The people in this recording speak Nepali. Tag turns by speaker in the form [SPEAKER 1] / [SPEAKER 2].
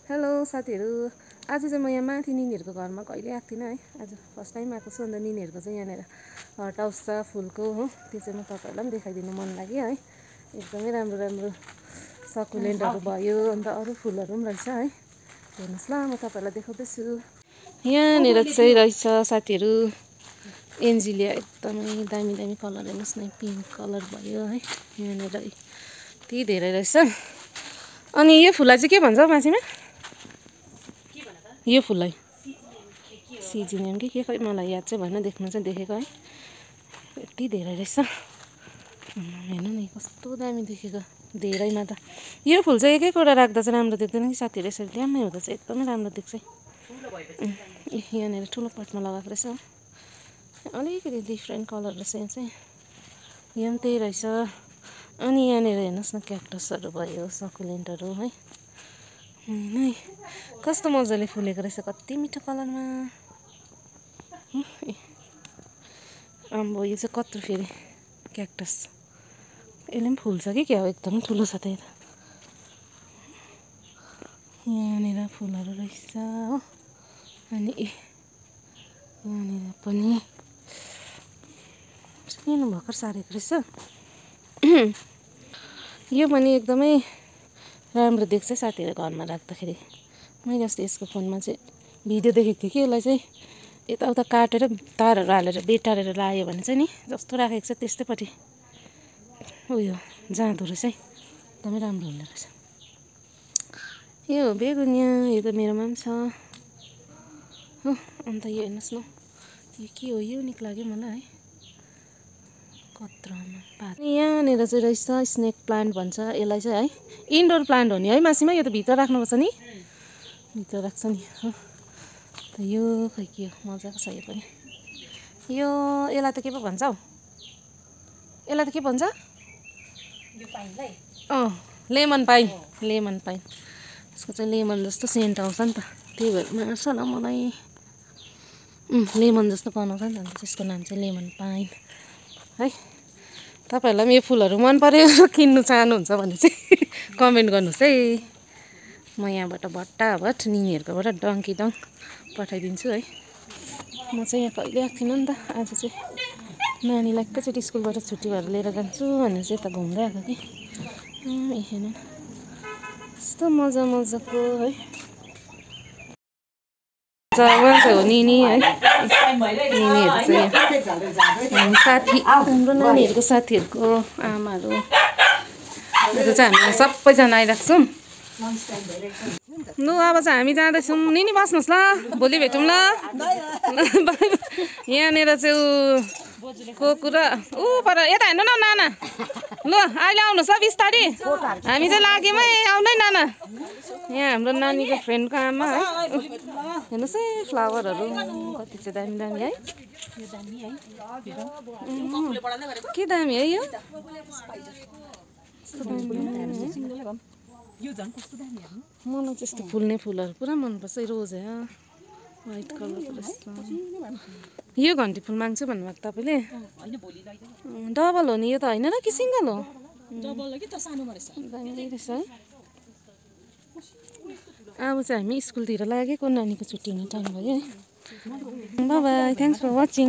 [SPEAKER 1] हेलो साथीहरू, आज चाहिँ म यहाँ माथि निनीहरूको घरमा कहिले आएको थिइनँ है। आज फर्स्ट टाइम आएको छु। अन्त निनीहरूको चाहिँ यहाँनिर हट हाउस छ फुलको हो, त्यो चाहिँ म तपाईँहरूलाई पनि देखाइदिनु मन लाग्यो है। एकदमै राम्रो राम्रो सकुलेन्टहरू भयो, अन्त अरू फुलहरू पनि रहेछ है। हेर्नुहोस् ल, म तपाईँहरूलाई देखाउँदैछु। यहाँनिर चाहिँ रहेछ साथीहरू एन्जिलिया, एकदमै दामी दामी कलर। हेर्नुहोस् न, पिङ्क कलर भयो है। यहाँनिर यति धेरै रहेछ। अनि यो फुललाई चाहिँ के भन्छ हौ माछिमा? यो फुललाई सिजिनियम कि के, खै मलाई याद चाहिँ भएन, देख्नु चाहिँ देखेको है। यति धेरै रहेछ, हेर्नु नि कस्तो दामी देखेको। धेरैमा त यो फुल चाहिँ एक एकवटा राख्दा चाहिँ राम्रो देख्दैन कि साथीहरू, यसरी ड्याम्मै हुँदा चाहिँ एकदमै राम्रो देख्छ। यहाँनिर ठुलो पटमा लगाएको रहेछ, अलिकति डिफ्रेन्ट कलर रहेछ यहाँ चाहिँ। यो पनि त्यही रहेछ। अनि यहाँनिर हेर्नुहोस् न, क्याक्टसहरू भयो, सकुलेन्टहरू है। है कस्तो मजाले फुलेको रहेछ, कति मिठो कलरमा। अम्बो, यो चाहिँ कत्रो फेरि क्याक्टस, यसले पनि फुल्छ कि क्या हो, एकदमै ठुलो छ त्यही त। यहाँनिर फुलहरू रहेछ हो। अनि यहाँनिर पनि सानो भर्खर सारेको रहेछ। यो पनि एकदमै राम्रो देख्छ साथीहरू घरमा राख्दाखेरि। मैले अस्ति यसको फोनमा चाहिँ भिडियो देखेको थिएँ कि यसलाई चाहिँ यताउता काटेर तारहरू हालेर बेटारेर लायो भने चाहिँ नि जस्तो राखेको छ त्यस्तैपट्टि उयो जाँदो रहेछ है, एकदमै राम्रो हुने रहेछ। यो हो बेगुनिया, यो त मेरोमा पनि छ हो। अन्त यो हेर्नुहोस् न, यो के हो, युनिक लाग्यो मलाई है, कत्रोमा पात। यहाँनिर चाहिँ रहेछ स्नेक प्लान्ट भन्छ यसलाई चाहिँ है। इन्डोर प्लान्ट हो नि है मासिमा, यो त भित्र राख्नुपर्छ नि, भित्र राख्छ नि हो। त यो खै के हो, मजाको छ यो पनि। यो यसलाई त के पो भन्छ हौ, यसलाई त के भन्छ? लेमन पाइन, लेमन पाइन। यसको चाहिँ लेमन जस्तो सेन्ट आउँछ नि त, त्यही भएर मार्छ होला मलाई। लेमन जस्तो गनाउँछ नि त, अन्त त्यसको नाम चाहिँ लेमन पाइन है। तपाईँहरूलाई पनि यो फुलहरू मन पर्यो, किन्नु चाहनुहुन्छ भने चाहिँ कमेन्ट गर्नुहोस् है। म यहाँबाट भट्टाभट निनीहरूकोबाट डङ्की डङ पठाइदिन्छु है। म चाहिँ यहाँ कहिले आएको थिइनँ नि त, आज चाहिँ नानीलाई एकैचोटि स्कुलबाट छुट्टी भएर लिएर जान्छु भनेर चाहिँ यता घुम्दै आएको कि। हेर्नु यस्तो मजा मजाको है, जवान चाहिँ हो निनी है। निनीहरू चाहिँ हामी साथी, हाम्रो नानीहरूको साथीहरूको आमाहरू, आज चाहिँ हामी सबैजना आइरहेको छौँ। लु अब चाहिँ हामी जाँदैछौँ। निनी बस्नुहोस् ल, भोलि भेटौँ ल। यहाँनिर चाहिँ को कुरा ऊ पर यता हेर्नु न नाना, लु अहिले आउनुहोस् ल बिस्तारी, हामी चाहिँ लाग्यौँ है, आउनु है नाना। यहाँ हाम्रो नानीको फ्रेन्डको आमा है। हेर्नुहोस् है फ्लावरहरू कति चाहिँ दामी दामी है। के दामी है यो, मलाई चाहिँ यस्तो फुल्ने फुलहरू पुरा मनपर्छ। रोज है, वाइट कलरको रहेछ। यो घन्टी फुल माग्छु भन्नुभएको तपाईँले? डबल हो नि यो त, होइन र कि सिङ्गल हो? दामी रहेछ है। अब चाहिँ हामी स्कुलतिर लागेको, नानीको छुट्टी हुने टाइम भयो है। Bye bye, thanks for watching.